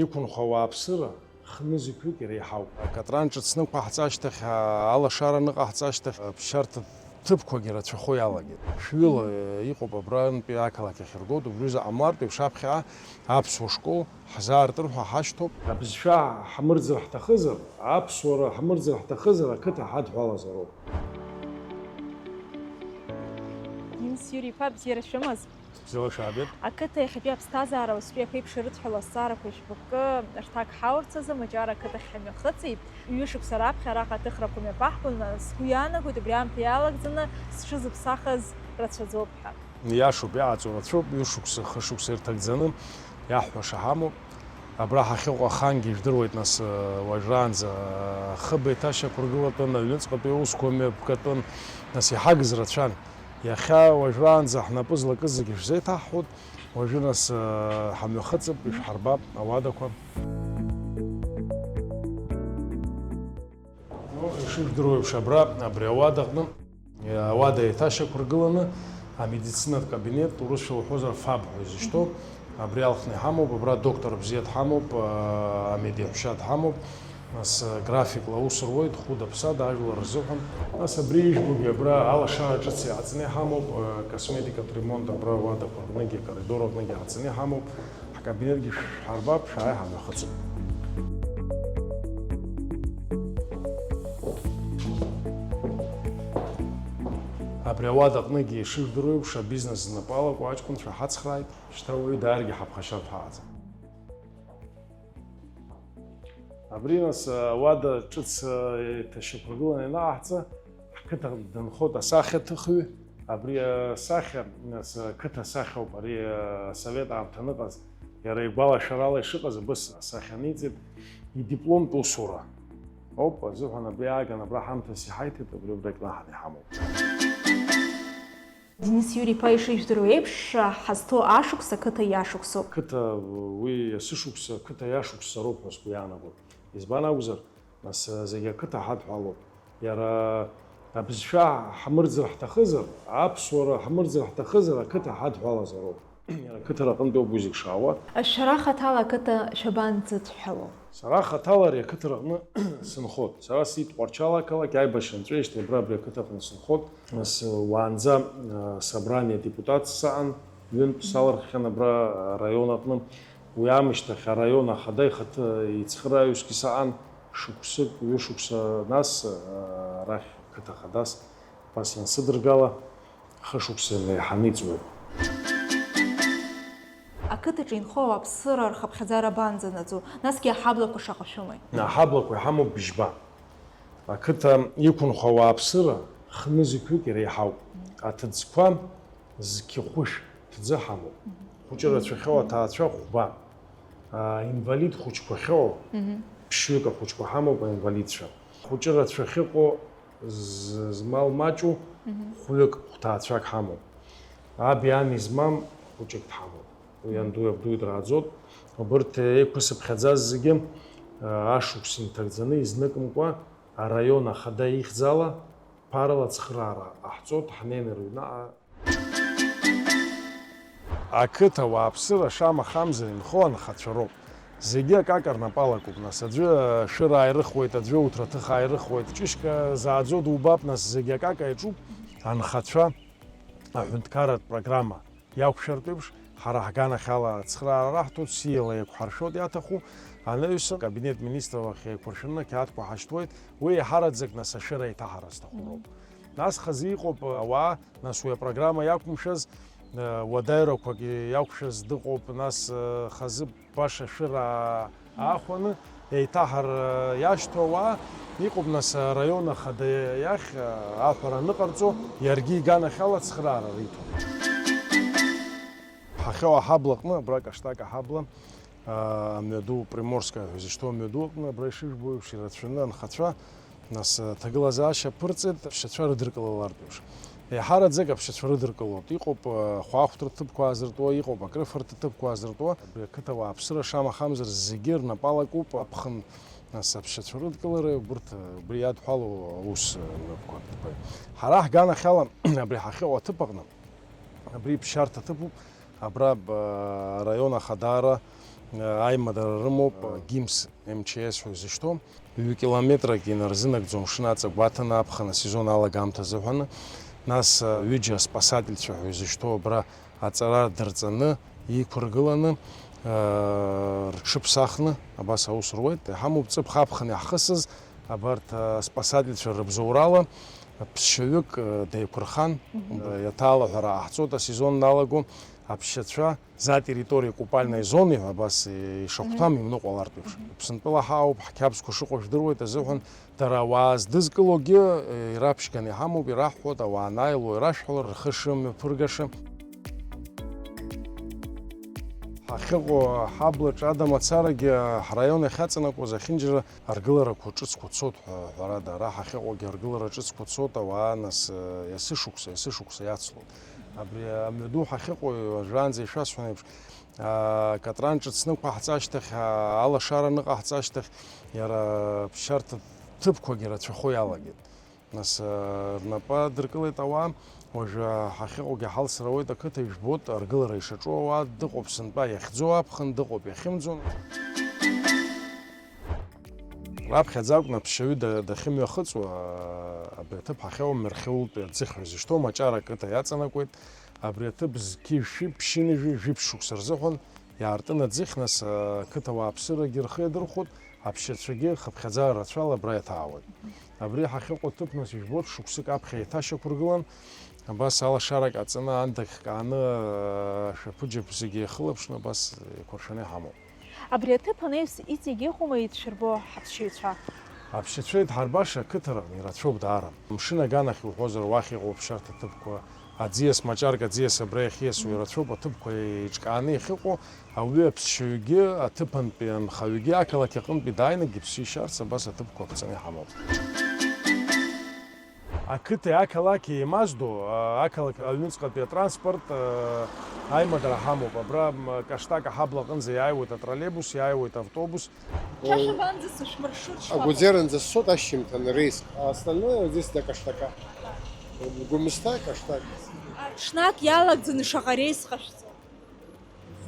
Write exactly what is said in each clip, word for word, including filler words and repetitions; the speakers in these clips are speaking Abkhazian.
Иқәынхо ауааԥсыра хнызқьҩык иреиҳауп. Акатран ҿыц нықәаҳҵа ашьҭахь, алашара ныҟаҳҵа ашьҭахь, аԥсшьарҭа ҭыԥқәагьы рацәахо иалагеит. Шәҩыла иҟоуп абрантәи ақалақь ахьыргоит, убри заҟа млартә еиԥш аԥхьаҟа аԥсуа школ ҳзаартыр ҳәа ҳашьҭоуп. Абызшәа ҳмырӡыр ҳҭахызар, аԥсуара ҳмырӡыр ҳҭахызар, ақыҭа ҳадҳәалазароуп. Денис Иури-иԥа, бзиара шәымаз? Бзиала шәаабеит. Ақыҭа иахьатәи аԥсҭазаара уаҵәтәи ақәеиԥш ирыдҳәалоу азҵаарақәа жәпакы рҭак ҳаурц азы Маҷара ақыҭахь ҳамҩахыҵит. Ҩышықәса раԥхьа араҟа аҭыхрақәа мҩаԥаҳгон, сгәы иаанагоит, убри аамҭа иалагӡаны сҽызыԥсахыз рацәаӡоуп ҳәа. Иашоуп, иааҵоу рацәоуп, ҩышықәса, хышықәса ирҭагӡаны иаҳҳәаша ҳамоуп. Абра ҳахьыҟоу ахангьы ижәдыруеит, нас, уажәраанӡа ахыб еиҭашьақәыргылатәын, аҩныҵҟатәи аусқәа мҩаԥгатәын, нас иҳагыз рацәан. Иахьа уажәраанӡа ҳнапы злакыз зегьы шәзеиҭаҳҳәоит, уажәы, нас, ҳамҩахыҵып, ишәҳарбап ауадақәа. Ну, ишыжәдыруа еиԥш, абра, абри ауадаҟны, ауада еиҭашьақәыргыланы, амедицинатә кабинет, урысшәа уҳәозар, фаб ҳәа изышьҭоу, абри алхны иҳамоуп, абра доктор бзиа дҳамоуп, амедиаҳәшьа дҳамоуп, нас, графикла аус руеит, хәыда-ԥсада ажәлар рзыҳәан. Нас абри ижәбогьы абра алашара ҿыц иааҵны иҳамоуп, косметикатә ремонт абра ауадақәа рҟныгьы, акоридор аҟныгьы иааҵны иҳамоуп. Ҳкабинетгьы шәҳарбап, шәааи, ҳамҩахыҵып. Абри ауадаҟныгьы ишыжәдыруа еиԥш, абизнес знапы алаку аҷкәынцәа ҳацхрааит, шьҭа уаҩы дааргьы ҳаԥхашьартә ҳаҟаӡам. Абри, нас, ауада ҿыц еиҭашьақәыргыланы ианаҟаҳҵа, ҳқыҭа дынхоит асахьаҭыхҩы. Абри асахьа, нас, ақыҭа асахьа ауп, ари асовет аамҭа аныҟаз, иара игәалашәарала ишыҟаз абыс асахьа аниҵеит, идипломтә усура ауп азыҳәан абри ааган абра ҳамҭас иҳаиҭеит, абри, абра икнаҳаны иҳамоуп. Денис Иури-иԥа, ишыжәдыруа еиԥш, ҳазҭоу ашықәс ақыҭа иашықәсоуп. Қыҭа уи есышықәса, қыҭа иашықәсароуп ҳәа сгәы иаанагоит. Избан акәзар, нас, зегь ақыҭа ҳадҳәалоуп. Иара абызшәа ҳмырӡыр ҳҭахызар, аԥсуара ҳмырӡыр ҳҭахызар, ақыҭа ҳадҳәалазароуп. Иара ақыҭа рҟынтәи ауп уи зегь шаауа. Шәара хаҭала ақыҭа шәабанӡыдҳәало? Сара хаҭала ари ақыҭа рҟны сынхот. Сара сиит Тҟәарчал ақалақь, аибашьра нҵәеижьҭеи абра абри ақыҭа аҟны сынхот. Нас, уаанӡа, а, собрание депутат саан, ҩынтә салырххьан абра араион аҟны. Уи аамышьҭахь араион ахада ихаҭы ицхырааҩсгьы саан, шықәсык, ҩышықәса нас, а, арахь қыҭа хадас абас иансыдыргала, хышықәса инеиҳаны иҵуеит. Ақыҭаҿы инхо ауааԥсыра рхыԥхьаӡара абанӡанаӡо, насгьы аҳаблақәа шаҟа шәымои? Аҳаблақәа иҳамоуп быжьба. Ақыҭа иқәынхо ауааԥсыра хнызқьҩык иреиҳауп. Аҭыӡқәа зқьы хәышә ҭӡы ҳамоуп. Хәыҷы рацәахьоу аҭаацәа хәба. Аа, инвалид хәыҷқәа ахьыҟоу, ԥшьҩык ахәыҷқәа ҳамоуп аинвалидцәа. Хәыҷы рацәа ахьыҟоу, з-, змал маҷу, хәҩык, хәҭаацәак ҳамоуп. Аби ани змам хәыҷык дҳамоуп. Уи андуи абдуи драаӡоит. Убырҭ еиқәсыԥхьаӡаз зегьы, аа, ашықәс инҭагӡаны изныкымкәа араион ахада ихьӡала ԥарала ацхыраара ҟаҳҵоит, ҳнеины рыҩнаҟа. Ақыҭа ауааԥсыра шамахамзар инхо анхацәа роуп. Зегьы акака рнапы алакуп, нас, аӡәы ашәыр ааирыхуеит, аӡәы уҭраҭых ааирыхуеит, ҷышька зааӡо дубап, нас, зегьы акака иаҿуп. Анхацәа аҳәынҭқарратә программа иақәшәартә еиԥш, ҳара ҳганахьала ацхыраара раҳҭоит, сиала иақәҳаршәоит иаҭаху, анаҩсан акабинет министрла ахь еиқәыршәаны ақьаадқәа ҳашьҭуеит, уи еиҳараӡак, нас, ашәыр аиҭаҳара зҭаху роуп. Нас хазы иҟоуп ауаа, нас, уи апрограмма иақәымшәаз, э, уадаҩрақәак иақәшәаз дыҟоуп, нас, э, хазы баша ашәыр аа-, аахәаны, еиҭаҳар, э, иашьҭоу ауаа иҟоуп, нас, араион ахада иахь, э, аҳәара аныҟарҵо, иаргьы иганахьала ацхыраара риҭон. Ҳахьоу аҳабла аҟны, абра Каштак аҳабла, амҩаду, Приморская ҳәа изышьҭоу амҩаду аҟны, абра ишыжәбо еиԥш, ирацәаны анхацәа, нас, аҭагылазаашьа аԥырҵеит, аԥсшьацәа рыдыркылалартә еиԥш. Еиҳараӡак аԥсшьацәа рыдыркылоит. Иҟоуп, а, хәаахәҭра ҭыԥқәа аазыртуа, иҟоуп акрыфарҭа ҭыԥқәа аазыртуа. Абри ақыҭа ауааԥсыра шамахамзар зегьы рнапы алакуп, аԥхын, нас, аԥсшьацәа рыдкылара, убырҭ, убри иадҳәалоу аус, а, напқәа. Ҳара ҳганахьала абри ҳахьыҟоу аҭыԥ аҟны, абри ԥсшьарҭа ҭыԥуп. Абра, б-, араион ахадаара, Аимадара рымоуп, гимс, М Ч С ҳәа изышьҭоу. Ҩ-километрак инарзынагӡом, мшын аҵа гәаҭаны аԥхын асезон алагамҭа азыҳәаны. Нас, ҩыџьа спасательцәа ҳәа изышьҭоу абра аҵара дырҵаны, иқәыргыланы, рҽыԥсахны абас аус руеит. Иҳамоуп ҵыԥх аԥхын иаҳхысыз абарҭ аспасательцәа рыбзоурала ԥсшьаҩык деиқәырхан, Мгм. Иаҭаалаҳәара ҟаҳҵоит асезон налаго аԥсшьацәа. За территорией купальной зоны ҳәа абас ишахәҭам Мгм. Имныҟәалартә еиԥш. Мгм. Аԥсынтәыла ҳаауп, ҳқьабзқәа шыҟоу жәдыруеит азыҳәан, дара ауаа здызкылогьы, э, ираԥшьганы иҳамоуп, ираҳҳәоит, ауаа анааило ирашәҳәалар, рхы шымҩаԥыргаша. Ҳахьыҟоу ҳаблаҿ ада мацарагьы ҳраион иахьаҵанакуаз ахьынџьара аргыларақәа ҿыцқәа цоит ҳәа, ҳәарада, ара ҳахьыҟоугьы аргылара ҿыцқәа цоит, ауаа нас, э, есышықәса, есышықәса иацлоит. Абри амҩаду ҳахьыҟоу, уажәраанӡа ишәасҳәон еиԥш, аа, Катран ҿыц нықәаҳҵа ашьҭахь, аа, алашара аныҟаҳҵа ашьҭахь, иара ԥсшьарҭа ҭыԥқәагьы рацәахо иалагеит. Нас, аа, рнапы адыркылеит ауаа, уажәы ҳахьыҟоугьы ҳалсра ауеит, ақыҭа ижәбоит, аргылара ишаҿу ауаа, дыҟоуп сынтәа иахьӡоу аԥхын, дыҟоуп иахьымӡо. Раԥхьаӡа акәны аԥсшьаҩы да-, дахьымҩахыҵуа, абри аҭыԥ ҳахьыҟоу Мерхьаултәи аӡыхь ҳәа изышьҭоу Маҷара ақыҭа иаҵанакуеит. Абри аҭыԥ зқьи жәшәи ԥшьынҩажәи жәиԥшь шықәса рзыҳәан иаартын аӡыхь, нас, ақыҭа ауааԥсырагьы рхы иадырхәоит, аԥсшьацәагьы хыԥхьаӡара рацәала абра иаҭаауеит. Абри ҳахьыҟоу аҭыԥ, нас, ижәбоит, шықәсык аԥхьа еиҭашьақәыргылан, абас алашара ҟаҵаны, андагь кааны, ашәаԥыџьаԥ зегьы еихылаԥшны абас еиқәыршәаны иҳамоуп. Абри аҭыԥ анаҩс иҵегь иҟоума еицәырбо ҳаԥсшьаҩцәа? Аԥсшьацәа идҳарбаша ақыҭараҟны ирацәоуп даара. Амшын аганахь иуҳәозар, уахь иҟоуп ԥсшьарҭа ҭыԥқәа, аӡиас, Маҷарк аӡиас абра иахьиасуа ирацәоуп аҭыԥқәа еиҿкааны иахьыҟоу, ауаҩы аԥсшьаҩгьы, аҭыԥантәи анхаҩгьы ақалақь аҟынтәи дааины иԥсы ишьарц абас аҭыԥқәа аԥҵаны иҳамоуп. Ақыҭеи ақалақьи еимаздо, а, ақалақь аҩныҵҟатәи атранспорт, а, аимадара ҳамоуп. Абра, м, Каштак аҳабла аҟынӡа иааиуеит атроллейбус, иааиуеит автобус. Шәа шәабанӡацо, шәмаршрут шԥаҟоу? Агәыӡеранӡа сцоит ашьжьымҭан рейс. А остальное здесь до Каштака. Гәымсҭа, Каштак. А, ҽнак иалагӡаны шаҟа рейс ҟашәҵо?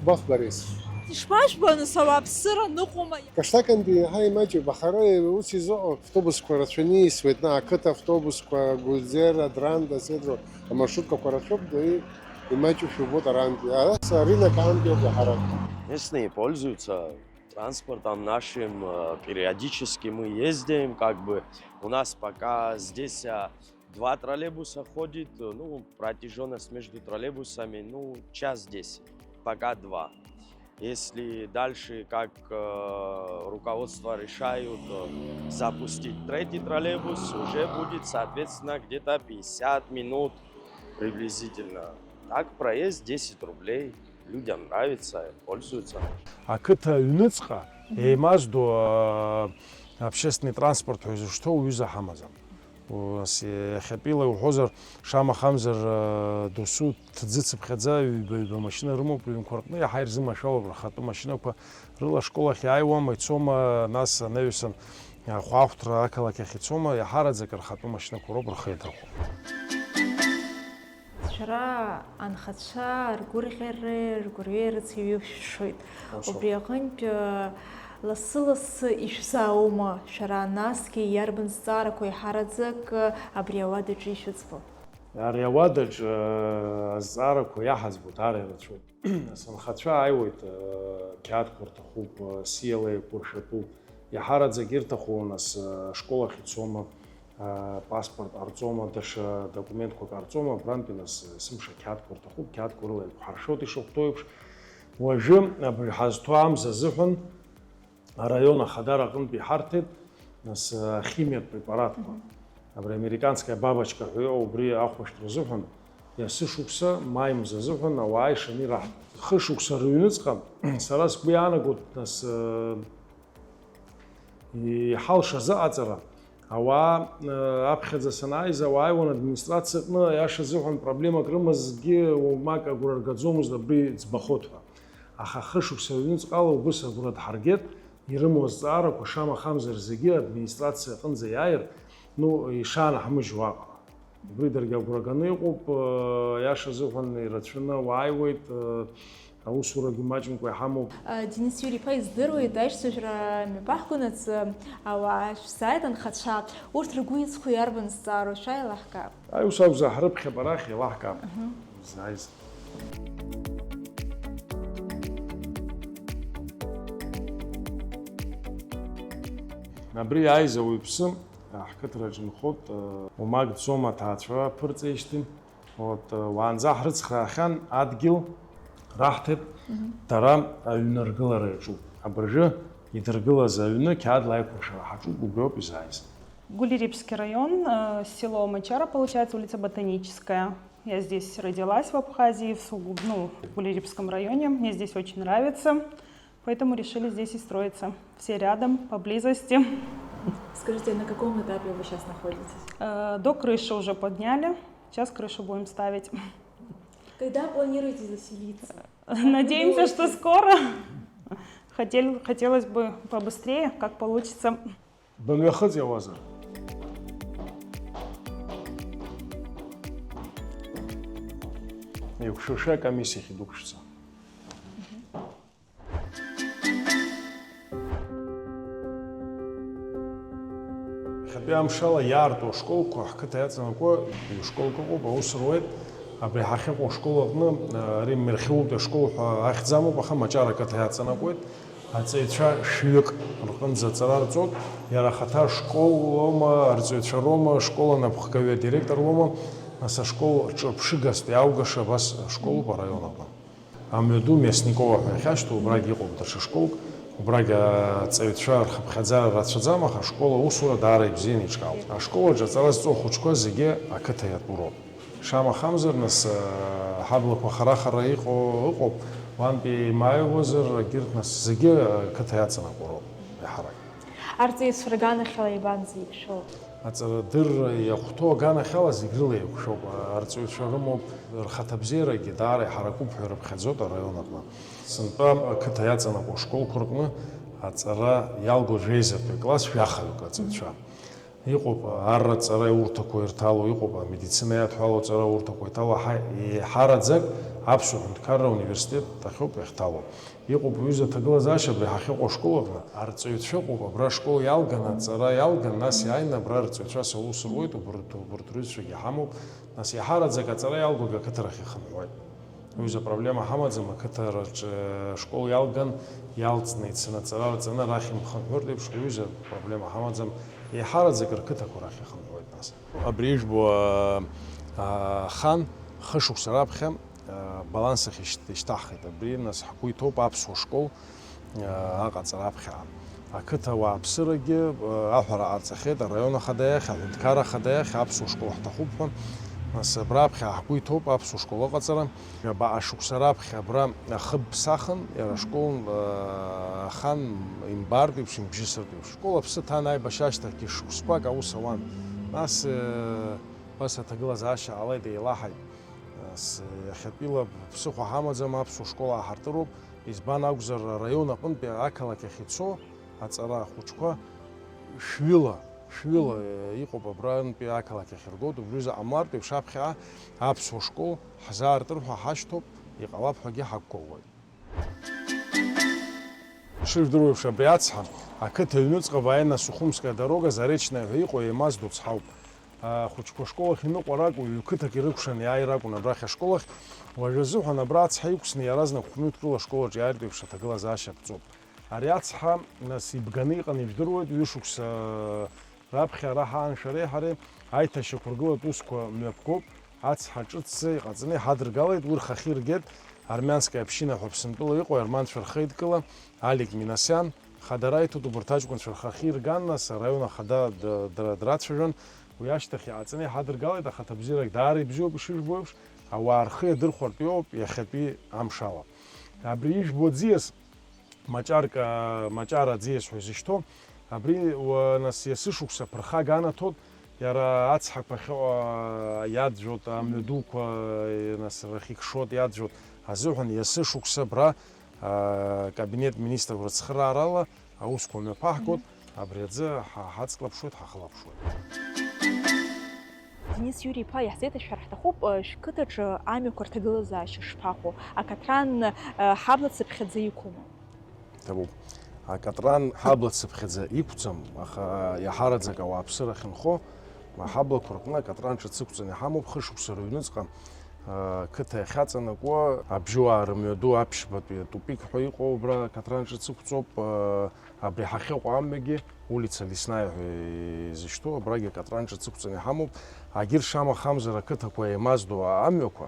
Фба-фба рейс. Ишԥажәбо, нас, ауааԥсыра ныҟәома? Каштакантәи иаҳа имаҷуп, аха ара ус изыҟоу автобусқәа рацәаны ииасуеит, на, ақыҭа автобусқәа, Гәылӡера, Дранда, Седро, амаршруткақәа рацәоуп, и-, имаҷушәа убоит арантәи. Ара са-, аринок аантәи ауп иаҳарак. Местные пользуются транспортом нашим, э, периодически мы ездим, как бы у нас пока здесь, а, два троллейбуса ходит, э, ну, протяжённость между троллейбусами, ну, час десять, пока два. Если дальше, как, э, руководство решают, э, запустить третий троллейбус, уже будет, соответственно, где-то пятьдесят минут приблизительно. Так, проезд десять рублей. Людям нравится, пользуются. Ақыҭа аҩныҵҟа Мгм. еимаздо, а, общественный транспорт ҳәа изышьҭоу ҩыза ҳамаӡам. Ус, иахьатәила иуҳәозар, шамахамзар, а, досу ҭӡыцыԥхьаӡа ҩба-ҩба машьына рымоуп, рыҩнқәа рҟны иаҳа ирзыманшәалоуп рхатәы машьынақәа, рыла ашкол ахь иааиуама, ицома, нас анаҩсан, а, хәаахәҭра ақалақь ахь ицома, иаҳараӡак рхатәы машьынақәа роуп рхы иадырхәо. Шәара анхацәа ргәырӷьареи ргәырҩеи рыцеиҩышәшоит. Ашоуп. Убри аҟынтә, лассы-лассы ишәзааума шәара, насгьы иарбан зҵаарақәа еиҳараӡак абри ауадаҿы ишәыӡбо? Ари ауадаҿы, э, азҵаарақәа иаҳаӡбо даара ирацәоуп. Нас анхацәа ааиуеит, э, қьаадқәа рҭахуп, э, сиала еиқәыршәатәуп. Иаҳараӡак ирҭаху, нас, э, ашкол ахь ицома, э, паспорт ҟарҵома, даҽа документқәак ҟарҵома, абрантәи, нас, э, есымша қьаадқәа рҭахуп, қьаадқәа рыла еиқәҳаршәоит ишахәҭоу еиԥш. Уажәы абри ҳазҭоу амза азыҳәан араион ахадара аҟынтә иҳарҭеит, нас, ахимиатә препаратқәа. Мгм. Абри американская бабочка ҳәа иҟоу, убри ахәышәтәра азыҳәан, есышықәса маи мза азыҳәан ауаа ишаны ираҳҭоит. Хышықәса рыҩныҵҟа сара сгәы иаанагоит, нас, иҳалшаз аҟаҵара, ауаа, аԥхьаӡа санааиз, ауаа ааиуан администрациаҟны, аиаша азыҳәан проблемак рымазгьы уамак агәра ргаӡомызт, абри ӡбахоит ҳәа. Аха хышықәса рыҩныҵҟала убыс агәра дҳаргеит, ирымоу азҵаарақәа шамахамзар зегьы администрациа аҟынӡа иааир, ну, ишаанаҳмыжьуа аҟара. Убри даргьы агәра ганы иҟоуп, э, аиаша азыҳәан ирацәаны уааиуеит, э, Аусурагьы маҷымкәа иҳамоуп. Денис Иури-иԥа издыруеит, аишьцәажәара мҩаԥаҳгонаҵы ауаа шәзааит анхацәа, урҭ ргәы иҵхо иарбан зҵаару, шәааилаҳкаап. Аи, ус акәзар, ҳрыԥхьап арахь, еилаҳкаап. Мгм. Изааиз. Абри иааиз ауаҩԥсы ҳқыҭраҿы инхоит, уамак дцом аҭаацәара ԥырҵеижьҭеи. Вот, уаанӡа ҳрыцхраахьан, адгьыл раҳҭеит, мгм, дара аҩны ргылара иаҿуп. Абыржәы идыргылаз аҩны қьаадла аиқәыршәара ҳаҿуп, убриоуп изааиз. Гулирипский район, э, село Мачара, получается, улица Ботаническая. Я здесь родилась, в Абхазии, в сугуб-, ну, в Гулирипском районе. Мне здесь очень нравится, поэтому решили здесь и строиться. Все рядом, поблизости. Скажите, на каком этапе вы щас находитесь? Э, до крыши уже подняли. Сейчас крышу будем ставить. Когда планируете заселиться? Надеемся, что скоро. Хотел-, хотелось бы побыстрее, как получится. Бымҩахыҵ иауазар. Еиқәшәыршәа акомиссиахь идәықәшәҵа. Иахьатәи амшала иаарту ашколқәа ҳқыҭа иаҵанакуа ҩ-школк ыҟоуп, аус руеит. Абри ҳахьыҟоу ашкол аҟны, ари Мерхиултәи ашкол ҳәа ахьӡ амоуп, аха Маҷара ақыҭа иаҵанакуеит. Аҵаҩцәа шәҩык рҟынӡа аҵара рҵоит. Иара ахаҭа ашкол лоума, арҵаҩцәа роума, ашкол анапхгаҩы адиректор лоума, нас ашкол ҿырԥшыгастәи иааугаша абас ашколуп араион аҟны. Амҩаду Мясникова ҳәа иахьашьҭоу, убрагь иҟоуп даҽа школк, убрагь аҵаҩцәа рхыԥхьаӡара рацәаӡам, аха ашкол аусура даара ибзианы иҿкаауп. Ашкол аҿы аҵара зҵоу ахәыҷқәа зегьы ақыҭа иатәу роуп. Шамахамзар, нас, ҳаблақәа хара-хара иҟоу ыҟоуп, уантәи имааиуазар, егьырҭ, нас, зегьы ақыҭа иаҵанакуа роуп, еиҳарак. Арҵаҩцәа рганахьала ибанӡа иқәшәоу? Аҵарадырра иахәҭоу аганахьала зегь рыла еиқәшәоуп. Арҵаҩцәа рымоуп, рхаҭабзиарагьы даара иҳаракуп ҳәа ирыԥхьаӡоит араион аҟны. Сынтәа ақыҭа иаҵанакуа ашколқәа рҟны аҵара иалгоит жәеизатәи акласс жәахаҩык аҵаҩцәа. Иҟоуп арратә ҵара аурҭақәа ирҭало, иҟоуп амедицина иадҳәало аҵара аурҭақәа иҭало, ҳа-, еиҳараӡак аԥсуа ҳәынҭқарра ауниверситет ахьоуп иахьҭало. Иҟоуп уҩыза аҭагылазаашьа абри ҳахьыҟоу ашкол аҟны. Арҵаҩцәа ыҟоуп, абра ашкол иалган, аҵара иалган, нас иааины абра арҵаҩцәас аус руеит, убарҭ, убарҭ рҩызцәагьы иҳамоуп, нас иаҳараӡак аҵара иалгогьы ақыҭарахь ихынҳәуеит. Уҩыза проблема ҳамаӡам, ақыҭараҿы ашкол иалган, иалҵны ицаны аҵара рҵаны арахь имхынҳәыртә еиԥш, уҩыза проблема ҳамаӡам, еиҳараӡак рқыҭақәа рахь ихынҳәуеит нас. Абри ижәбо, а, а, хан, хышықәса раԥхьа, а, баланс ахь ишьҭ-, ишьҭаҳхит. Абри, нас, ҳгәы иҭоуп аԥсуа школ, а, аҟаҵара аԥхьаҟа. Ақыҭа ауааԥсырагьы, а, аҳәара ҟарҵахьеит араион ахада иахь, аҳәынҭқар ахада иахь, аԥсуа школ ҳҭахуп ҳәа. Нас, абра аԥхьаҟа ҳгәы иҭоуп аԥсуа школ аҟаҵара. Ҩабаҟа шықәса раԥхьа абра ахыб сахын, иара ашкол, а, ахан имбартә еиԥш, имбжьысыртә еиԥш. Ашкол аԥсы ҭан аибашьра ашьҭахьгьы шықәсқәак аус ауан. Нас, э, убас аҭагылазаашьа ҟалеит, еилаҳаит. Нас, э, иахьатәила ԥсыхәа ҳамаӡам, аԥсуа школ ааҳартыроуп. Избан акәзар, араион аҟынтәи ақалақь ахь ицо аҵара ахәыҷқәа шәҩыла, шәҩыла, э, иҟоуп, абрантәи ақалақь ахь иргоит, убри заҟа ҟамлартә еиԥш аԥхьаҟа аԥсуа школ ҳзаартыр ҳәа ҳашьҭоуп, иҟалап ҳәагьы ҳақәгәыӷуеит. Шыжәдыруа еиԥш, абри ацҳа, ақыҭа аҩныҵҟа Военно-Сухумская дорога, Заречная ҳәа иҟоу еимаз ду цҳауп. Ахәыҷқәа ашкол ахь иныҟәара акәу, ҩ-қыҭак ирыкәшаны иааир акәын абрахь ашкол ахь. Уажә азыҳәан абра ацҳа иқәсны иаразнак хәмҩык рыла ашкол аҿы иааиртә еиԥш аҭагылазаашьа ԥҵәоуп. Ари ацҳа, нас, ибганы иҟан, ижәдыруеит, ҩышықәса раԥхьа ара ҳаан шәареи ҳареи аиҭашьақәыргылатә усқәа мҩаԥгоуп. Ацҳа ҿыцӡа иҟаҵаны иҳадыргалеит, уи рхахьы иргеит, Армянская община ҳәа Аԥсынтәыла иҟоу аерманцәа рхеидкыла, Алик Минасиан, хадара иҭоит, убарҭ аҷкәынцәа рхахьы ирган, нас араион ахада д-, дра-, драцәажәон, уи ашьҭахь иҟаҵаны иҳадыргалеит, ахаҭабзиарак даара ибзиоуп, ишыжәбо еиԥш, ауаа рхы иадырхәартә иоуп иахьатәи амшала. Абри ижәбо аӡиас, Маҷарка, Маҷара аӡиас ҳәа изышьҭоу, абри, уа, нас, есышықәса ԥырхага анаҭоит, иара ацҳақәа ахьыҟоу иаӡәӡәоит, амҩа дуқәа, нас, рахь икшоит, иаӡәӡәоит азыҳәан, есышықәса абра, а, кабинет министрқәа рыцхыраарала аусқәа мҩаԥаҳгоит, абри аӡы ҳа-, ҳаҵклаԥшуеит, ҳахылаԥшуеит. Денис Иури-иԥа, иаҳзеиҭашәҳәар ҳҭахуп, шәқыҭаҿы амҩақәа рҭагылазаашьа шԥаҟоу? Акатран ҳабла цыԥхьаӡа иқәума? Ҭабуп. Акатран ҳабла цыԥхьаӡа иқәӡам, аха иаҳараӡак ауааԥсыра ахьынхо, аҳаблақәа рҟны акатран ҿыц ықәҵаны иҳамоуп, хышықәса рыҩныҵҟа қыҭа иахьаҵанакуа, абжьуаа рымҩаду аԥшьбатәи атупик ҳәа иҟоу убра акатран ҿыц ықәҵоуп. Абри ҳахьыҟоу амҩагьы, улица Лесная ҳәа изышьҭоу, абрагьы акатран ҿыц ықәҵаны иҳамоуп. Агьырҭ шамахамзар ақыҭақәа еимаздоу амҩақәа,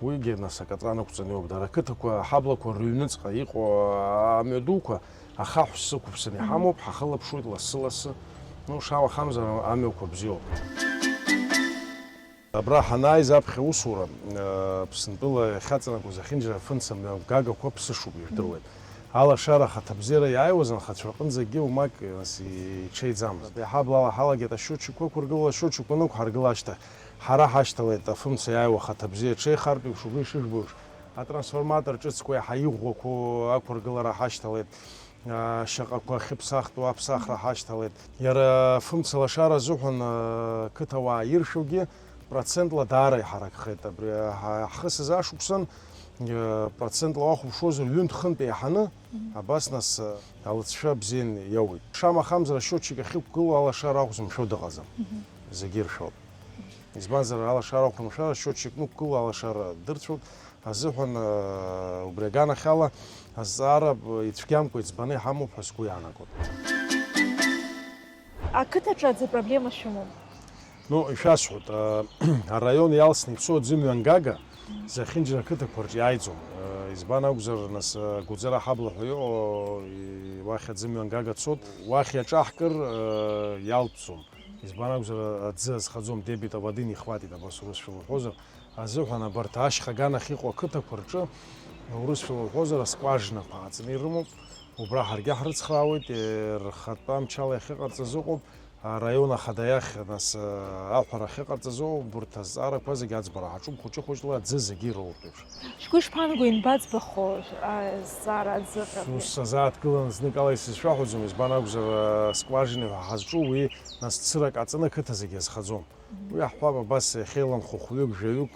уигьы нас акатран ықәҵаны иоуп. Дара ақыҭақәа, аҳаблақәа рыҩныҵҟа иҟоу амҩадуқәа ахаҳә сықәыԥсаны иҳамоуп, ҳахылаԥшуеит лассы-лассы. Ну, шамахамзар амҩақәа бзиоуп. Абра ҳанааиз аԥхьа аусура, Аԥсынтәыла иахьаҵанакуаз ахьынџьара афымца мҩа гагақәа ԥсышуп, ижәдыруеит. Алашара ахаҭабзиара иааиуаз анхацәа рҟынӡагьы умак, нас, иҽеиӡамызт. Иаҳа блала ҳалагеит ашьотчикқәа ықәыргыло, ашьотчикқәа нықәҳаргыла ашьҭахь, ҳара ҳашьҭалеит афымца иааиуа ахаҭабзиа ҽеихартә еиԥш, убри ишыжәбо еиԥш, атрансформатор ҿыцқәа иаҳа иӷәӷәақәоу ақәыргылара ҳашьҭалеит. Шьаҟақәа ахьыԥсахтәу аԥсахра ҳашьҭалеит. Иара афымца лашара азыҳәан қыҭауаа иршәугьы процентла даара иҳаракхеит. Абри ҳа-, ҳхысыз ашықәсан процентла уахәаԥшуазар, ҩынтә-хынтә еиҳаны абас нас алыҵшәа бзиан иоуеит. Шамахамзар, ашьотчик ахьықәгылоу алашара ахә зымшәо дыҟаӡам. Зегьы иршәоит. Избанзар, алашара ахәамшәа, ашьотчик нықәгыло алашара дырцәоит азыҳәан, убри аганахьала азҵаара ицәгьамкәа иӡбаны иҳамоуп ҳәа сгәы иаанагоит. Ақыҭаҿы аӡы проблема шәымоуп? Ну, ишәасҳәоит, араион иалсны ицо аӡымҩа ангага зехьынџьара ақыҭақәа рҿы иааиӡом. Избан акәзар, нас, Гәыӡара ҳабла ҳәа иҟоу, уахь аӡымҩа ангага цот, уахь иаҿаҳкыр, иалҵӡом. Избан акәзар, аӡы азхаӡом, дебита воды не хватит, абас урысшәала уҳәозар, азыҳәан абарҭ ашьха аганахь иҟоу ақыҭақәа рҿы, урысшәала уҳәозар, аскважинақәа ааҵны ирымоуп. Убра ҳаргьы ҳрыцхраауеит, рхатә амчала иахьыҟарҵаз ыҟоуп, араион ахада иахь, нас, аҳәара ахьыҟарҵаз ыҟоуп, урҭ азҵаарақәа зегьы аӡбара ҳаҿуп, хәыҷы-хәыҷла аӡы зегьы ирылоуп еиԥш. Шәгәы ишԥаанаго, ианбаӡбахо азҵаара аӡы проблема? Сус сазааҭгыланы зныкала исызшәаҳәаӡом, избан акәзар, аскважина ҳәа ҳазҿу уи, нас, цырак аҵаны ақыҭа зегьы иазхаӡом. Уи аҳәап, абас иахьеиламхо хәҩык, жәаҩык,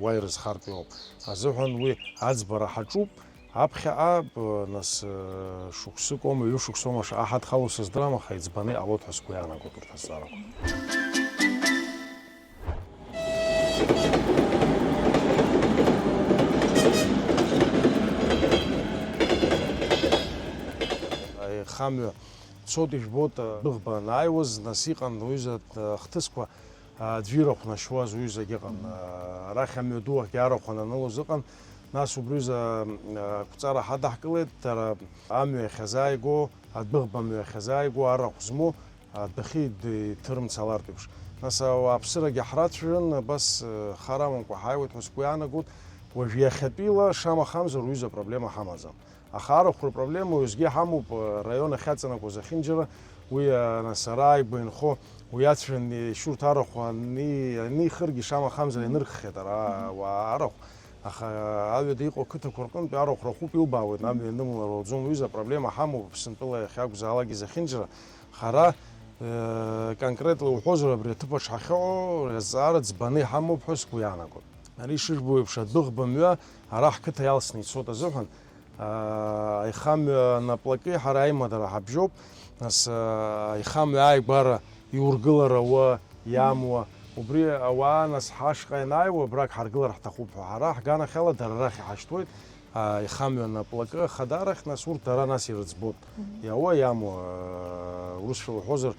уа ирызхартә иоуп. Азыҳәан уи аӡбара ҳаҿуп, аԥхьаҟа, нас, шықәсыкоума, ҩышықәсоума шаҟа ҳадхало сыздырам, аха иӡбаны иҟалоит ҳәа сгәы иаанагоит урҭ азҵаарақәа. Аихамҩа цот ижәбоит, адәыӷба анааиуаз, нас иҟан уҩыза ахҭысқәа аӡәы ирахә нашьуаз уҩызагь ыҟан. Арахь амҩаду ахьгьы арахә ананылоз ыҟан. Нас убриҩыза ақәҵара ҳадаҳкылеит, дара амҩа иахьазааигәоу, адәыӷба амҩа иахьазааигәоу арахә змоу адәахьы иҭырымцалартә еиԥш. Нас ауааԥсырагьы ҳрацәажәан, абас хар амамкәа ҳааиуеит ҳәа сгәы иаанагоит. Уажә иахьатәиала шамахамзар уҩыза апроблема ҳамаӡам. Аха арахә рпроблема уеизгьы ҳамоуп, раион ахьаҵанакуаз ахьынџьара, уи, нас, ара ааигәа инхо, уи ацәа ишьурҭ арахә ани-, анихыргьы шамахамзар ианырххьеит ара ауаа арахә. Аха аҩада иҟоу ақыҭақәа рҟынтә арахә рахәуп, илбаауеит, амҩа ианымлар уалӡом, уҩыза апроблема ҳамоуп, Аԥсынтәыла иахьакәзаалак изахьынџьара. Ҳара, конкретла уҳәозар, абри аҭыԥаҿ ҳахьыҟоу азҵаара ӡбаны иҳамоуп ҳәа сгәы иаанагоит. Ари ишыжәбо еиԥш, адәыӷба мҩа ара ҳқыҭа иалсны ицоит азыҳәан, аихамҩа наплаки ҳара аимадара ҳабжьоуп, нас, аихамҩа ааигәара иургылара уа иамуа, убри ауаа, нас, ҳашҟа ианааиуа, абрак ҳаргылар ҳҭахуп ҳәа, ҳара ҳганахьала дара арахь иҳашьҭуеит, аихамҩа наплакы ахадарахь, нас, урҭ дара, нас, ирыӡбоит. Иауа, иамуа, урысшәала уҳәозар,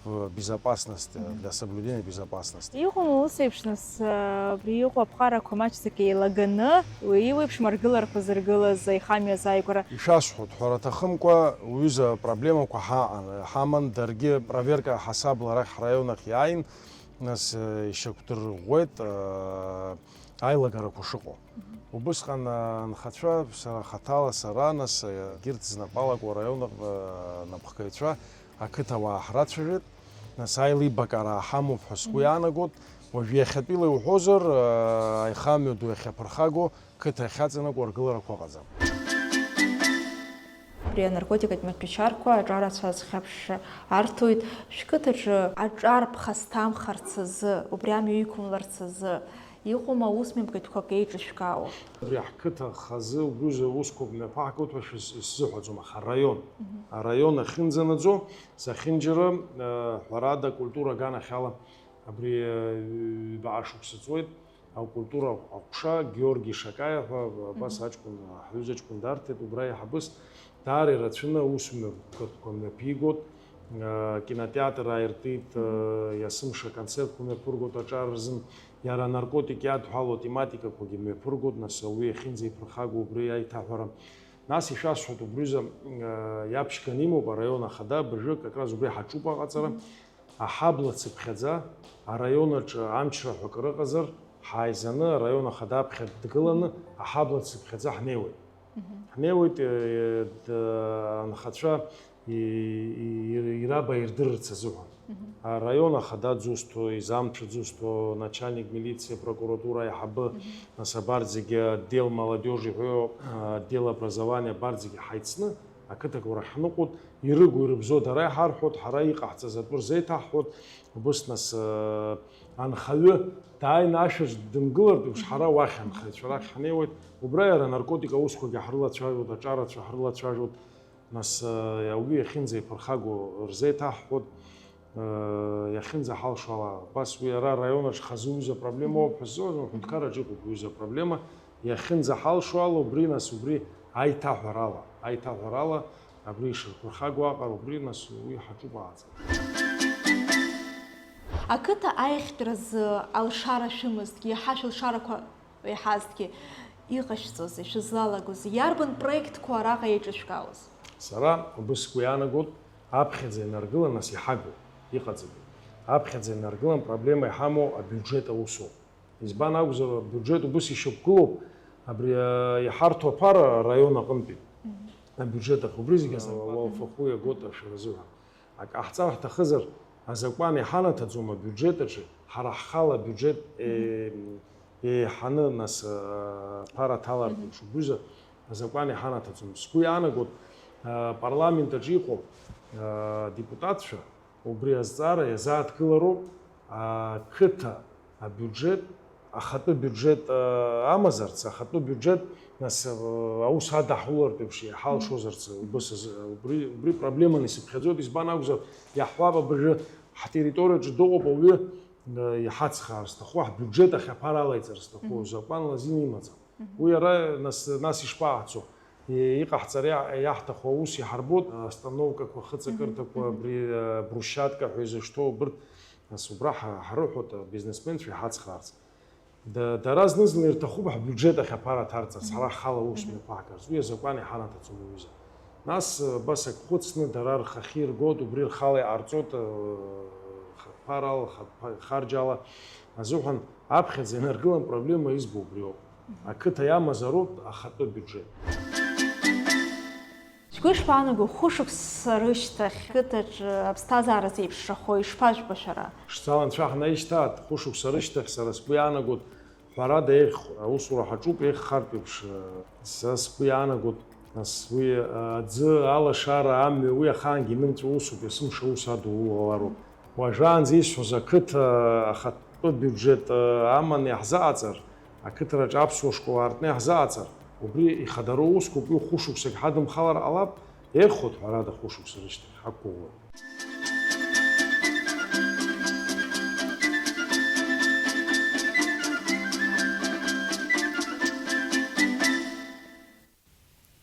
безопасность, для соблюдения безопасности. Иҟоума ус еиԥш, нас, абри иҟоу аԥҟарақәа маҷӡак еилаганы, уи еиуеиԥшым аргыларақәа зыргылаз аихамҩа азааигәара? Ишәасҳәоит, ҳәара аҭахымкәа, уҩыза, апроблемақәа ҳаҟан, ҳаман, даргьы проверка ҳасабла арахь ҳраион ахь иааин, нас, ишьақәдырӷәӷәеит, аилагарақәа шыҟоу. Убысҟан анхацәа, сара хаҭала сара, нас, егьырҭ знапалак уа араион аҟны анапхгаҩцәа, ақыҭауаа ҳрацәажәеит, нас, аилибакаара ҳамоуп ҳәа сгәы иаанагоит. Уажә иахьатәила иуҳәозар, аихамҩа ду иахьаԥырхагоу қыҭа иахьаҵанакуа аргыларақәа ыҟаӡам. Абри анаркотикатә маҭәашьарқәа аҿарацәа азхьаԥшра арҭоит. Шәқыҭаҿы аҿар ԥхасҭамхарц азы, убри амҩа иқәымларц азы иҟоума аусмҩаԥгатәқәак еиҿышәкаауа? Абри ҳқыҭа хазы убризы аусқәак мҩаԥаҳгоит ҳәа шәыз-, исзыҳәаӡом, аха араион. Араион ахьынӡанаӡо, зехьынџьара, э, ҳәарада, акультура аганахьала абри, э, ҩбаҟа шықәса ҵуеит. Акультура аҟәша Георги Шакаиа ҳәа абас аҷкәын, ҳҩыза ҷкәын дарҭеит, убра еиҳабыс даара ирацәаны аусмҩаԥгатәқәа мҩаԥигоит, э, кинотеатр ааиртит, э, есымша аконцертқәа мҩаԥыргоит аҿар рзын, иара анаркотик иадҳәало атематикақәагьы мҩаԥыргоит, нас ауаҩы иахьынӡаиԥырхагоу убри аиҭаҳәара. Нас ишәасҳәоит, убризы, э, иаԥшьганы имоуп араион ахада, абыржәы как раз убри ҳаҿуп аҟаҵара. Аҳабла цыԥхьаӡа, араион аҿы амчра ҳәа акыр ыҟазар, ҳааизаны араион ахада аԥхьа дгыланы аҳабла цыԥхьаӡа ҳнеиуеит. Ҳнеиуеит, э, д-, анхацәа и-, и-, ираба ирдырырц азыҳәан. Араион ахада дзусҭо, изамцәа дзусҭо, начальник милициа, апрокуратура аиҳабы, нас абарҭ зегьы отдел молодёжи ҳәа, отдел образования абарҭ зегьы ҳаицны, ақыҭақәа рахь ҳныҟәоит, ирыгу ирыбзоу дара иҳарҳәоит, ҳара иҟаҳҵаз атәы рзеиҭаҳҳәоит, убыс нас, э, анхаҩы дааины ашәаҿ дымгылартә еиԥш, ҳара уахь анхаҩцәа рахь ҳнеиуеит, убра иара анаркотик аусқәагьы ҳрылацәажәоит, аҿарацәа ҳрылацәажәоит, нас, э, ауаҩы иахьынӡаиԥырхагоу рзеиҭаҳҳәоит, э, иахьынӡаҳалшо ала, абас уи ара араионаҿ хазы уҩыза проблемоуп ҳәа сзыуазар, аҳәынҭқарраҿ иҟоуп уҩыза проблема, иахьынӡаҳалшо ала, убри, нас, убри аиҭаҳәарала, аиҭаҳәарала, абри ишырԥырхагоу аҟара, убри, нас, уи ҳаҿуп ааӡара. Ақыҭа аиӷьтәразы алшара шәымазҭгьы, иаҳа шәылшарақәа еиҳазҭгьы, иҟашәҵозеи, шәызлалагозеи, иарбан проектқәа араҟа еиҿышәкаауаз? Сара убыс сгәы иаанагоит, аԥхьаӡа инаргылан, нас иҳагу, иҟаӡами? Аԥхьаӡа инаргылан, проблема иҳамоу абиуџьет аусоуп. Избан акәзар, абиуџьет убыс ишьақәгылоуп, абри, а, иҳарҭо аԥара араион аҟынтәи абиуџьет ахь, убри зегьы азакәан уалфахәы иагоит ашәара азыҳәан. Ак ҟаҳҵар ҳҭахызар, азакәан иҳанаҭаӡом абиуџьет аҿы, ҳара ҳхала абиуџьет, е-, еиҳаны, нас, а, аԥара ҭалартә еиԥш убризы азакәан иҳанаҭаӡом. Сгәы иаанагоит, а, апарламент аҿы иҟоу, а, адепутатцәа, убри азҵаара иазааҭгылароуп ақыҭа абиуџьет, ахатәы биуџьет, а, амазарц, ахатәы биуџьет, нас, а, аус адаҳулартә еиԥш иҳалшозарц, убыс азы, убри, убри проблеманы исыԥхьаӡоит, избан акәзар, иаҳҳәап, абыржәы ҳтерриториаҿы дыҟоуп ауаҩы, а, иҳацхраар зҭаху, ҳбиуџьет ахь аԥара алаиҵар зҭаху, закәанла азин имаӡам. Уи ара нас, нас ишԥаҟаҳҵо? И-, иҟаҳҵар иа-, иаҳҭаху аус иҳарбоит, астановкақәа, ахыҵакырҭақәа, абри, а, брусчатка ҳәа изышьҭоу абырҭ, нас убра ҳа-, ҳарыҳәоит, абизнесменцәа иҳацхраарц. Да-, дара зны-зынла ирҭахуп ҳбиуџьет ахь аԥара ҭарҵарц, ҳара ҳхала аус мҩаԥаҳгарц, уи азакәан иҳанаҭаӡом аҩыза. Нас, а, абас ак хәыцны дара рхахьы иргоит, убри рхала иҟарҵоит, а, хатә ԥарала, хатә ԥа-, харџьала азыҳәан аԥхьаӡа инаргылан проблема избо убриоуп. Ақыҭа иамазароуп ахатәы биуџьет. Шәгәы ишԥаанаго, хәышықәса рышьҭахь қыҭаҿы аԥсҭазаара зеиԥшрахо ишԥажәбо шәара? Шцала анцәа ҳнаишьҭааит, хәышықәса рышьҭахь сара сгәы иаанагоит, ҳәарада, еиӷь аусура ҳаҿуп, еиӷьхартә еиԥш, са сгәы иаанагоит, нас уи аӡы, алашара, амҩа, уи ахаангьы инымҵәо усуп, есымша ус адулалароуп. Уажәраанӡа исҳәоз ақыҭа ахатәы биуџьет аманы иаҳзаҟаҵар, ақыҭараҿы аԥсуа школ аартны иаҳзаҟаҵар, убри ихадароу усқәоуп, уи хәышықәсагь ҳадымхалар ҟалап, еиӷьхоит ҳәарада хәышықәса рышьҭахь ҳақәгәыӷуеит.